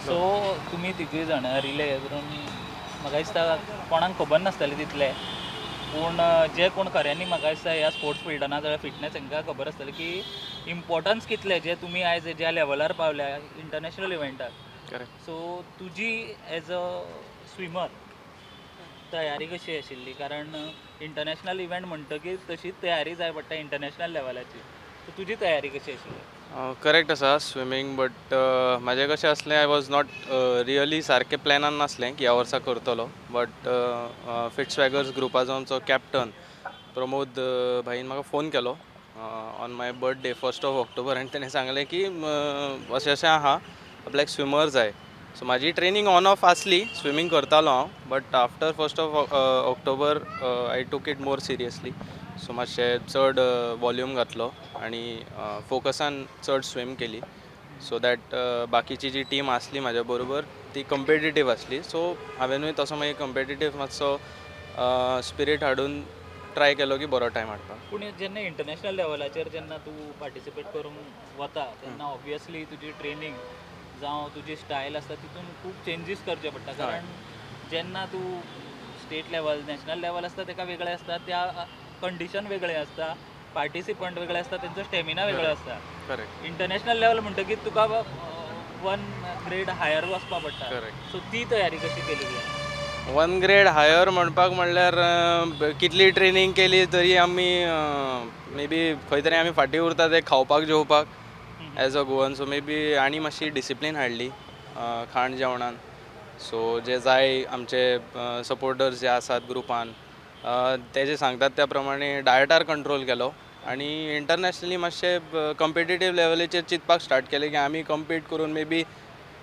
So तुमी तिगूय जाण रिले करून, म्हाका दिसता कोणाक खबर नासतलें तितलें, पूण जे कोण खऱ्यांनी म्हाका दिसता ह्या स्पोर्ट्स फिल्डान जाल्यार फिटनेस हांकां खबर आसतलें की इम्पॉर्टन्स कितलें जे तुमी आयज ज्या लेवलार पावल्या इंटरनॅशनल इव्हेंटाक. करेक्ट. सो तुजी एज अ स्विमर तयारी कशी आशिल्ली? कारण इंटरनॅशनल इव्हेंट म्हणटकीर तशीच तयारी जाय पडटा इंटरनॅशनल लेवलाची. सो तुजी तयारी कशी आशिल्ली? करेक्ट आसा स्विमींग, बट म्हाजें कशें आसलें, I was not really सारकें प्लॅनान नासलें की ह्या वर्सा करतलो, बट फिट स्वॅगर्स ग्रुपाचो आमचो कॅप्टन प्रमोद भाईन म्हाका फोन केलो on my birthday, 1st of October, आनी तेणें सांगलें की अशें अशें आहा, आपल्याक स्विमर जाय. सो म्हाजी ट्रेनींग ऑन ऑफ आसली, स्विमींग करतालो हांव, but after 1st of October I took it more seriously. So मातशें चड वॉल्यूम घातलो आनी फोकसान चड स्विम केली, सो that बाकीची जी टीम आसली म्हाज्या बरोबर ती कम्पिटिटीव आसली. सो हांवेनूय तसो मागीर कम्पिटिटीव मातसो स्पिरीट हाडून ट्राय केलो की बरो टायम हाडपाक. पूण जेन्ना इंटरनॅशनल लेवलाचेर जेन्ना तूं पार्टिसिपेट करूंक वता तेन्ना ऑब्वियसली तुजी ट्रेनींग जावं तुजी स्टायल आसता तितून खूब चेंजीस करचे पडटा, कारण जेन्ना तूं स्टेट लेवल, नॅशनल लेवल आसता तेका वेगळें आसता, त्या कंडिशन वेगळें आसता, पार्टिसिपंट वेगळे आसता, तेंचो स्टॅमिना वेगळो आसता. करेक्ट. इंटरनॅशनल लेवल म्हणटकीर तुका वन ग्रेड हायर वचपा पडटा. करेक्ट. सो ती तयारी कशी केली तुवें? वन ग्रेड हायर म्हणपाक म्हणल्यार कितली ट्रेनींग केली तरी आमी मे बी खंय तरी आमी फाटीं उरता ते खावपाक जेवपाक as a Goan. So maybe आनी मातशी डिसिप्लीन हाडली खाण जेवणान. सो जे जाय आमचे सपोर्टर्स जे आसात ग्रुपान, ते जे सांगतात त्या प्रमाणे डायटार कंट्रोल केलो आनी इंटरनॅशनली मातशे कम्पिटेटीव लेवलीचेर चिंतपाक स्टार्ट केलें की आमी कम्पीट करून मे बी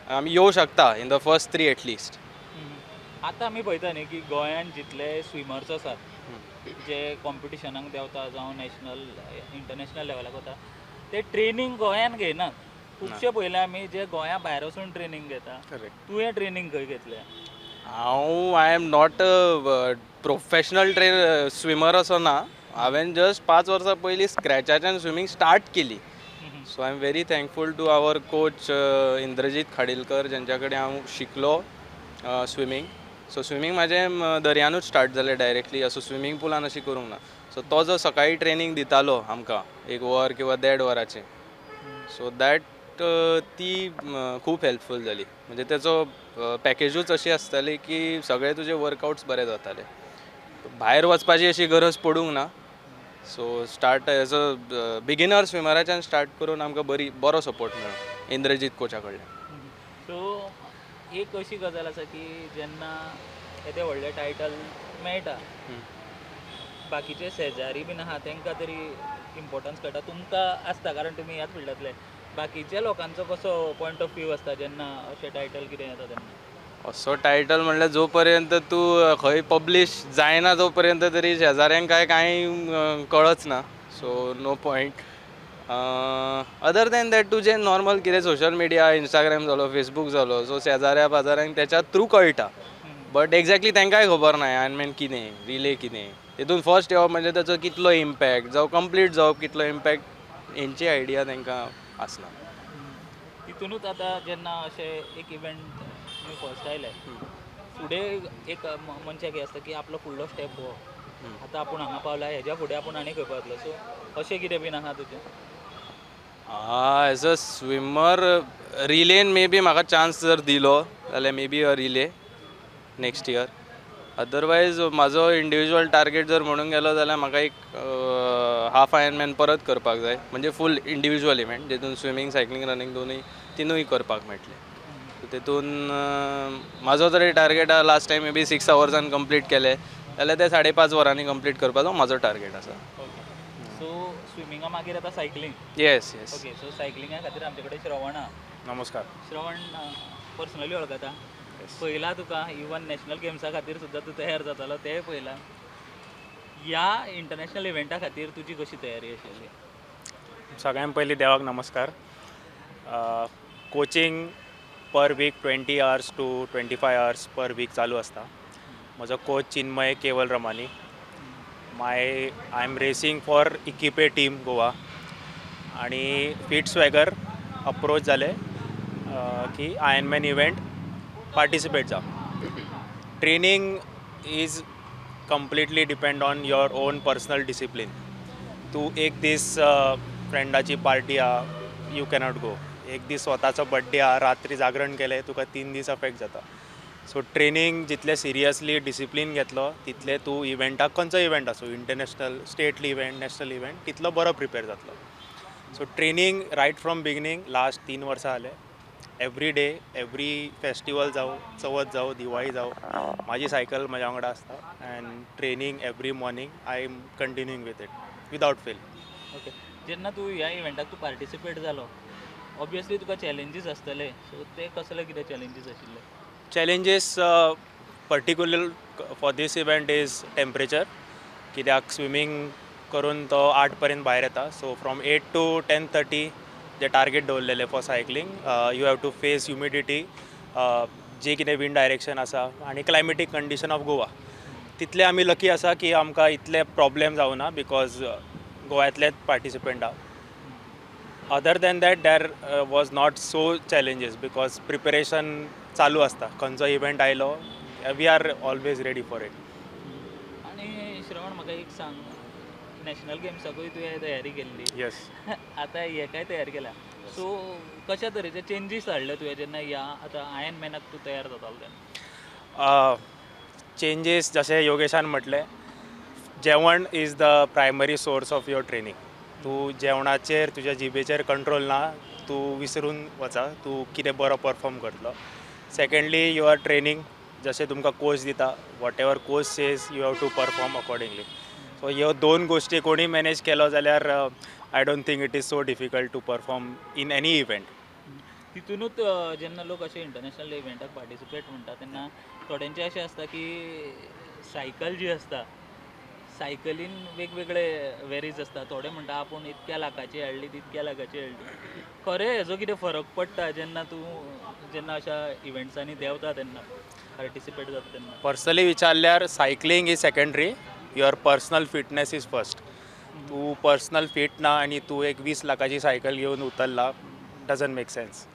आमी येवं शकता in the first three at least. आतां आमी पळयता न्ही की गोंयान जितले स्विमर्स आसात जे कॉम्पिटिशनाक देंवता जावं नॅशनल, इंटरनॅशनल लेवलाक वता, ते ट्रेनींग गोंयान घेयनात. खुबशे पळयले आमी जे गोंया भायर वचून ट्रेनींग घेता. करेक्ट. तुवें ट्रेनींग खंय घेतलें? हांव, I am not a professional swimmer असो ना. हांवें जस्ट 5 वर्सां पयलीं स्क्रॅचाच्यान स्विमींग स्टार्ट केली. So I am very thankful to our coach Indrajit Khadilkar, जेंच्या कडेन हांव शिकलो स्विमींग. सो स्विमींग म्हाजें दर्यानूच स्टार्ट जालें डायरेक्टली, असो स्विमींग पुलान अशी करूंक ना. सो तो जो सकाळी ट्रेनींग दितालो आमकां एक वर किंवा देड वराचें, सो that ती खूब हेल्पफूल जाली. म्हणजे तेचो पॅकेजूच अशी आसताली की सगळे तुजे वर्कआउट्स बरे जाताले, भायर वचपाची अशी गरज पडूंक ना. So start as a beginner स्विमराच्यान start करून आमकां बरी बरो सपोर्ट मेळ्ळो इंद्रजीत कोचा कडल्यान. सो एक अशी गजाल आसा की जेन्ना येदें व्हडलें टायटल मेळटा, बाकीचे शेजारी बीन आहा तांकां तरी इम्पोर्टन्स कळटा, तुमकां आसता कारण तुमी ह्याच फिल्डांतले. बाकीच्या लोकांचो कसो पॉयंट ऑफ व्यू आसता जेन्ना अशें टायटल कितें येता तेन्ना? असो टायटल म्हणल्यार जो पर्यंत तूं खंय पब्लीश जायना तो पर्यंत तरी शेजाऱ्यांक काय कांय कळच ना. So no point other than that. तुजें नॉर्मल कितें सोशल मिडिया, इंस्टाग्राम जालो, फेसबूक जालो, सो शेजाऱ्या पाजाऱ्यांक तेच्या थ्रू कळटा, बट एक्झॅक्टली तांकांय खबर ना आयर्नमॅन कितें, रिले कितें, तितून फर्स्ट येवप म्हणजे ताचो कितलो इम्पॅक्ट जावं, कंप्लीट जावप कितलो इम्पॅक्ट, हेंची आयडिया तांकां आसना. तितूनच आतां जेन्ना अशें एक इव्हेंट तुमी फर्स्ट आयले, फुडें एक मनशाक हें आसता की आपलो फुडलो स्टेप हो, आतां आपूण हांगा पावला, हेज्या फुडें आपूण आनी खंय पावतलो. सो अशें कितें बीन आहा तुजें? As a swimmer रिलेन may be म्हाका चान्स जर दिलो जाल्यार maybe a relay next year. Otherwise म्हाजो इंडिविज्युअल टार्गेट जर म्हणूंक गेलो जाल्यार म्हाका एक हाफ आयर्नमॅन परत करपाक जाय, म्हणजे फूल इंडिविज्युअल इव्हेंट जेतून स्विमींग, सायकलींग, रनींग दोनूय तिनूय करपाक मेळटलें. सो तेतून म्हाजो तरी टार्गेट आहा, लास्ट टायम मे बी 6 आवर्सान कंप्लीट केले जाल्यार ते 5.5 वरांनी कंप्लीट करपाचो म्हाजो टार्गेट आसा. ओके, सो स्विमिंगा मागीर आतां सायकलींग. येस. ओके, सो सायकलिंगा खातीर आमचे कडेन श्रवण आहा. नमस्कार. श्रवण, पर्सनली वळखता, पयला तुका, इवन नॅशनल गेम्सा खातीर सुद्दां तूं तयार जातालो तेंय पयलां. ह्या इंटरनॅशनल इव्हेंटा खातीर तुजी कशी तयारी आशिल्ली? सगळ्यात पयलीं देवाक नमस्कार. Coaching per week 20 hours to 25 hours per week चालू आसता. म्हजो कोच चिन्मय केवल Ramani. My I am racing for Equipe team Goa आणि फिट स्वॅगर अप्रोच जाले. की आयर्नमॅन इव्हेंट पार्टिसिपेट जा. Training is completely depend on your own personal discipline. तूं एक दीस फ्रेंडाची पार्टी आहा, you cannot go. एक दीस स्वताचो बड्डे आहा, रात्री जागरण केलें, तुका 3 दीस अफेक्ट जाता. सो ट्रेनींग जितलें सिरियसली डिसिप्लीन घेतलो तितलें तूं इव्हेंटाक, खंयचो इव्हेंट आसूं, international, state event, national event, तितलो बरो प्रिपेर जातलो. So training right from beginning last 3 वर्सां जालें, एवरी डे, एवरी फेस्टिवल जावं, चवथ जावं, दिवाळी जावं, म्हाजी सायकल म्हज्या वांगडा आसता and training every morning I am continuing with it without fail. Okay, जेन्ना तूं ह्या इव्हेंटाक तूं पार्टिसिपेट जालो, ऑब्वियसली तुका चॅलेंजीस आसतले, सो ते कसले कितें चॅलेंजीस आशिल्ले? Challenges particular for this event is temperature, कित्याक स्विमींग करून तो 8 पर्यंत भायर येता. So from 8 to 10:30 J target दवरलेले for cycling, you have to face humidity, जे कितें विंड डायरेक्शन आसा आनी क्लायमेटीक कंडिशन ऑफ गोवा. तितले आमी लकी आसा की आमकां इतले प्रॉब्लेम जावना because गोव्यांतलेच पार्टिसिपंट आहा. Other than that, there was not so challenges because preparation चालू आसता. खंयचो इव्हेंट आयलो, we are always ready for it. आनी श्रवण, म्हाका एक सांग, नॅशनल गेम्साकूय तुवें तयारी केल्ली. येस. आतां हेकाय तयार केल्या, सो कशा तरेचे चेंजीस हाडले तुवें जेन्ना ह्या आतां आयन मॅनाक तूं तयार जातालो तेन्ना? चेंजीस, जशें योगेशान म्हटलें, जेवण is the primary source of your training. तूं जेवणाचेर, तुज्या जिबेचेर कंट्रोल ना, तूं विसरून वचा तूं कितें बरो परफॉर्म करतलो. सेकंडली, your training, जशें तुमकां कोच दिता, whatever coach says, you have to perform accordingly. So ह्यो दोन गोश्टी कोणी मॅनेज केलो जाल्यार I don't think it is so difficult to perform in any event. तितूनच जेन्ना लोक अशे इंटरनॅशनल इव्हेंटाक पार्टिसिपेट म्हणटा तेन्ना थोड्यांचें अशें आसता की सायकल जी आसता, सायकलीन वेगवेगळे वेरीज आसता. थोडे म्हणटा आपूण इतक्या लाखाची हाडली, तितक्या लाखाची हाडली. खरें हेजो कितें फरक पडटा जेन्ना तूं जेन्ना अशा इव्हेंट्सांनी देंवता तेन्ना, पार्टिसिपेट जाता तेन्ना? पर्सनली विचारल्यार, cycling is secondary, your personal fitness is first. तूं पर्सनल फिट ना आनी तूं एक 20 लाखाची सायकल घेवन उतरला, doesn't make sense.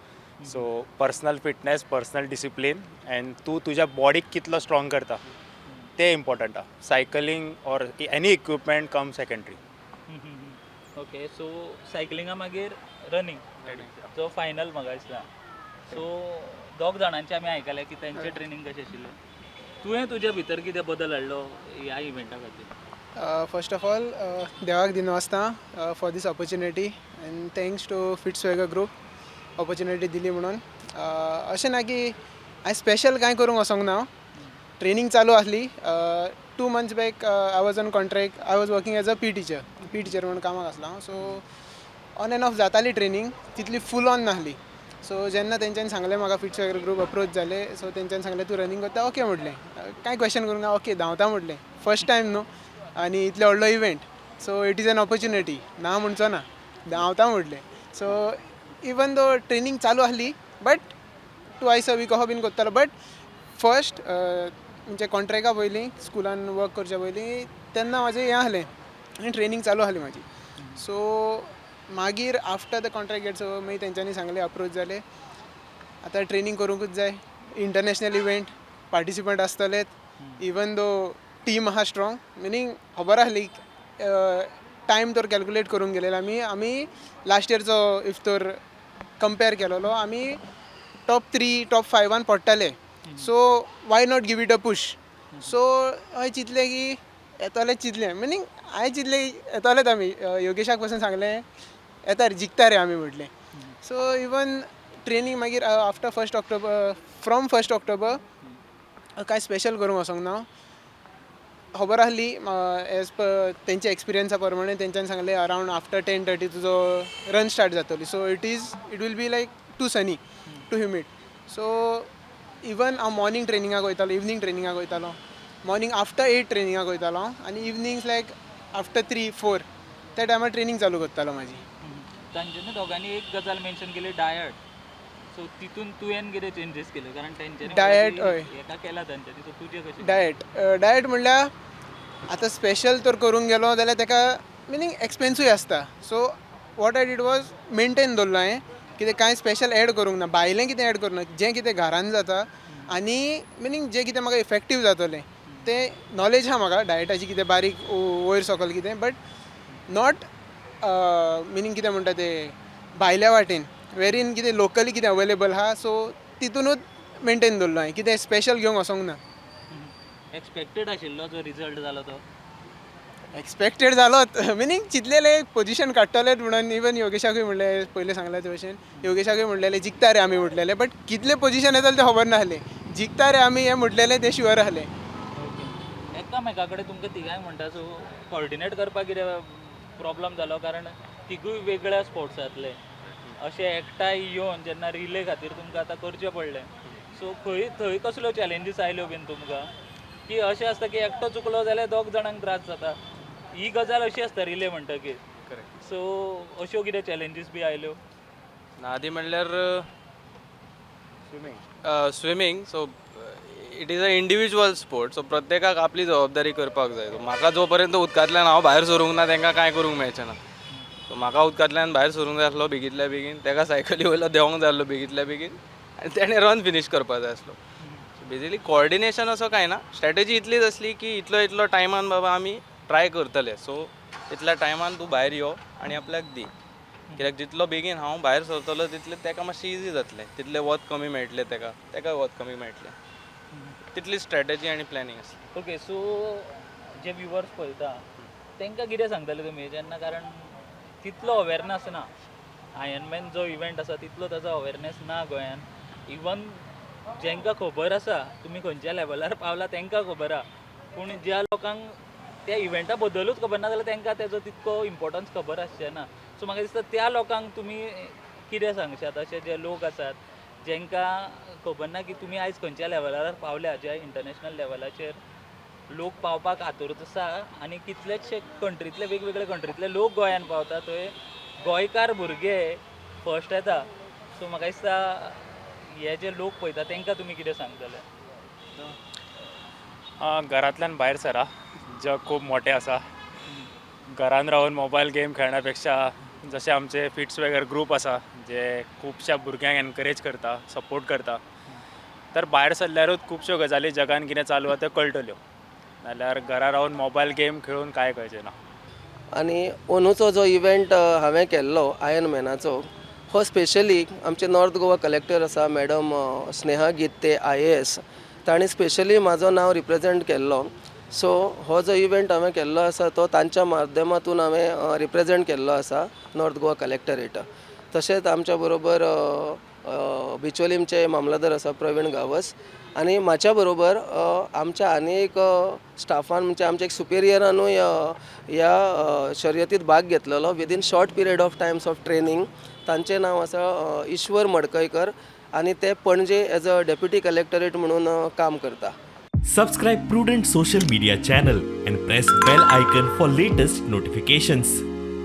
So personal fitness, personal discipline and तूं तुज्या बॉडीक कितलो स्ट्रॉंग करता तें इम्पॉर्टंट आहा. Cycling or any equipment come secondary. Okay, so सायकलिंगा मागीर रनिंग जो फायनल म्हाका दिसता. सो दोग जाणांचे आमी आयकलें की तेंचें ट्रेनींग कशें आशिल्लें. तुवें तुज्या भितर कितें बदल हाडलो ह्या इव्हेंटा खातीर? फर्स्ट ऑफ ऑल, देवाक दिनवासता for this opportunity and thanks to Fit Swagger group, opportunity दिली म्हणून. अशें ना की हांवें स्पेशल कांय करूंक वचोंक ना. ट्रेनींग चालू आसली. 2 months back I was on contract, I was working as a PE teacher. PE teacher म्हणून कामाक आसलो हांव. सो ऑन एंड ऑफ जाताली ट्रेनींग, तितली फूल ऑन नासली. सो जेन्ना तेंच्यांनी सांगलें म्हाका, फिट स्वॅगर ग्रूप अप्रोच जाले, सो तेंच्यांनी सांगलें, तूं रनींग करता? ओके म्हटलें. कांय क्वेश्चन करूंक ना, ओके धांवता म्हटलें. फर्स्ट टायम न्हू आनी इतलो व्हडलो event, so it is an opportunity, ना म्हणचो ना, धांवता म्हटलें. सो इवन दो ट्रेनींग चालू आसली, बट ट्वायस अ वीक असो बीन करतालो. बट फर्स्ट म्हणजे कॉन्ट्रेक्टा पयलीं, स्कुलान वर्क करच्या पयलीं, तेन्ना म्हाजें हें आसलें आनी ट्रेनींग चालू आसली म्हाजी. सो मागीर after the contract gets over, मागीर तेंच्यांनी सांगलें, अप्रोच जाले, आतां ट्रेनींग करूंकूच जाय, इंटरनॅशनल इव्हेंट पार्टिसिपंट आसतलेत. इवन दो टीम आहा स्ट्रॉंग, मिनींग खबर आसली, टायम तर कॅल्कुलेट करूंक गेलेले आमी. आमी लास्ट इयरचो if तर कंपेर केलोलो, आमी टॉप थ्री, टॉप फायवान पडटाले, so why not give it a push? So हांवें चिंतलें की येतलें, चिंतलें, मिनींग हांवें चिंतलें येतलेच आमी. योगेशाक पसून सांगलें, येता रे, जिखता रे आमी म्हटलें. सो इवन ट्रेनींग मागीर after 1 October, from 1 October कांय स्पेशल करूंक वचोंक ना. खबर आहली, एज पर तेंच्या एक्सपिरियन्सा प्रमाणे तेंच्यांनी सांगलें, अरावंड आफ्टर 10:30 तुजो रन स्टार्ट जातली, so it will be like too sunny, too humid. So even हांव मॉर्निंग ट्रेनिंगाक वयतालो, इवनींग ट्रेनिंगाक वयतालो. मॉर्निंग आफ्टर 8 ट्रेनिंगाक वयतालो हांव आनी evening like after 3-4 त्या टायमार ट्रेनींग चालू करतालो म्हाजी. तांच्यांनी दोगांनी एक गजाल मेन्शन केली, डायट. सो तितून तुवें कितें चेंजीस केले? कारण तेंच्यांनी Diet, already हय. हेका केला तांच्यांनी, सो तुजें कशें? डायट, डायट म्हणल्यार आतां स्पेशल तर करूंक गेलो जाल्यार तेका मिनींग एक्सपेन्सूय आसता. So what I did was maintain दवरलो हांवें. कितें कांय स्पेशल एड करूंक ना, भायलें कितें एड करूंक ना. जें कितें घरान जाता आनी मिनींग जें कितें म्हाका इफेक्टीव जातलें तें नॉलेज आहा म्हाका डायटाची, कितें बारीक वयर सकयल कितें, बट not मिनींग कितें म्हणटा तें भायल्या वाटेन वेरीन कितें लोकली कितें अवेलेबल आहा, सो तितूनूच मेनटेन दवरलो हांवें, कितें स्पेशल घेवंक वचोंक ना. एक्सपेक्टेड आशिल्लो जो रिजल्ट जालो तो? एक्सपेक्टेड जालोच, मिनींग चिंतलेलें पोजिशन काडटलेच म्हणून. इवन योगेशाकूय म्हणलें, पयलीं सांगलें ते भशेन, योगेशाकूय म्हणलेलें जिखता रे आमी म्हटलेलें, बट कितलें पोजिशन येतलें तें खबर नासलें. जिखता रे आमी हें म्हटलेलें तें शुअर आहलें. ओके, एकामेका कडेन तुमकां तिगांय म्हणटा, सो कॉर्डिनेट करपाक कितें प्रॉब्लम जालो? कारण तिगूय वेगळ्या स्पोर्ट्सांतले अशें एकठांय येवन जेन्ना रिले खातीर तुमकां आतां करचें पडलें, सो खंय थंय कसल्यो चॅलेंजीस आयल्यो बीन तुमकां? की अशें आसता की एकटो चुकलो जाल्यार दोग जाणांक त्रास जाता, ही गजाल अशी आसता रिले म्हणटकीर. सो अश्यो कितें चॅलेंजीस बी आयल्यो? आदी म्हणल्यार swimming, so it is a individual sport, so प्रत्येकाक आपली जबाबदारी करपाक जाय. सो म्हाका जो पर्यंत उदकांतल्यान हांव भायर सरूंक ना, तांकां कांय करूंक मेळचें ना. सो म्हाका उदकांतल्यान भायर सरूंक जाय आसलो बेगींतल्या बेगीन, ताका सायकली वयलो देंवोंक जाय आसलो बेगींतल्या बेगीन आनी तेणें रन फिनीश करपाक जाय आसलो. सो बेजिकली कॉर्डिनेशन असो कांय ना, स्ट्रेटजी इतलीच आसली की इतलो इतलो टायमान बाबा आमी ट्राय करतले, सो इतल्या टायमान तूं भायर यो आनी आपल्याक दी, कित्याक जितलो बेगीन हांव भायर सरतलो तितलें ताका मातशें इजी जातलें, तितलें वत कमी मेळटलें ताका, ताकाय वत कमी मेळटलें. तितली स्ट्रेटजी आनी प्लॅनिंग आसली. ओके, सो जे व्युवर्स पळयता तांकां कितें सांगतले तुमी जेन्ना, कारण तितलो अवेरनस ना, आयर्नमॅन जो इव्हेंट आसा तितलो ताजो अवेरनस ना गोंयान. इवन जांकां खबर आसा तुमी खंयच्या लेवलार पावला तांकां खबर आहा, पूण ज्या लोकांक त्या इव्हेंटा बद्दलूच खबर ना जाल्यार तांकां तेजो तितको इम्पोर्टन्स खबर आसचें ना. सो म्हाका दिसता त्या लोकांक तुमी कितें सांगशात, अशे जे लोक आसात जांकां खबर ना की तुमी आयज खंयच्या लेवलार पावल्या, ज्या इंटरनॅशनल लेवलाचेर लोक पावपाक आतुरत आसा आनी कितलेशे कंट्रींतले, वेगवेगळे कंट्रींतले लोक गोंयान पावता, थंय गोंयकार भुरगे फर्स्ट येता. सो म्हाका दिसता हे जे लोक पळयता तांकां तुमी कितें सांगतले? घरांतल्यान भायर सरा, जग खूब मोठें आसा. घरान रावन मोबायल गेम खेळण्या पेक्षा, जशे आमचे फिट्स वगैरे ग्रूप आसा जे खुबश्या भुरग्यांक एनकरेज करता, सपोर्ट करता, तर भायर सरल्यारूच खुबश्यो गजाली जगान कितें चालू आसा त्यो कळटल्यो, नाल्यार घरा रावन मोबायल गेम खेळून कांय कळचें ना. आनी अंदूचो जो इव्हेंट हांवें केल्लो आयर्न मॅनाचो, हो स्पेशली आमचे नॉर्थ गोवा कलेक्टर आसा मॅडम स्नेहा गीते आयएएस, तांणी स्पेशली म्हाजो नांव रिप्रेजेंट केल्लो. सो हो जो इव्हेंट हांवें केल्लो आसा तो तांच्या माध्यमातून हांवें रिप्रेजेंट केल्लो आसा नॉर्थ गोवा कलेक्टरेट. तशेंच आमच्या बरोबर बिचोलीमचे मामलादार आसा प्रवीण गांवस, आनी म्हाज्या बरोबर आमच्या आनी एक स्टाफान, म्हणजे आमच्या एक सुपिरियरानूय ह्या शर्यतीत भाग घेतलेलो within short period of times of training. तांचें नांव आसा ईश्वर मडकयकर आनी ते Panaji as a deputy collectorate म्हणून काम करता. Subscribe Prudent Social Media channel and press bell icon for latest notifications.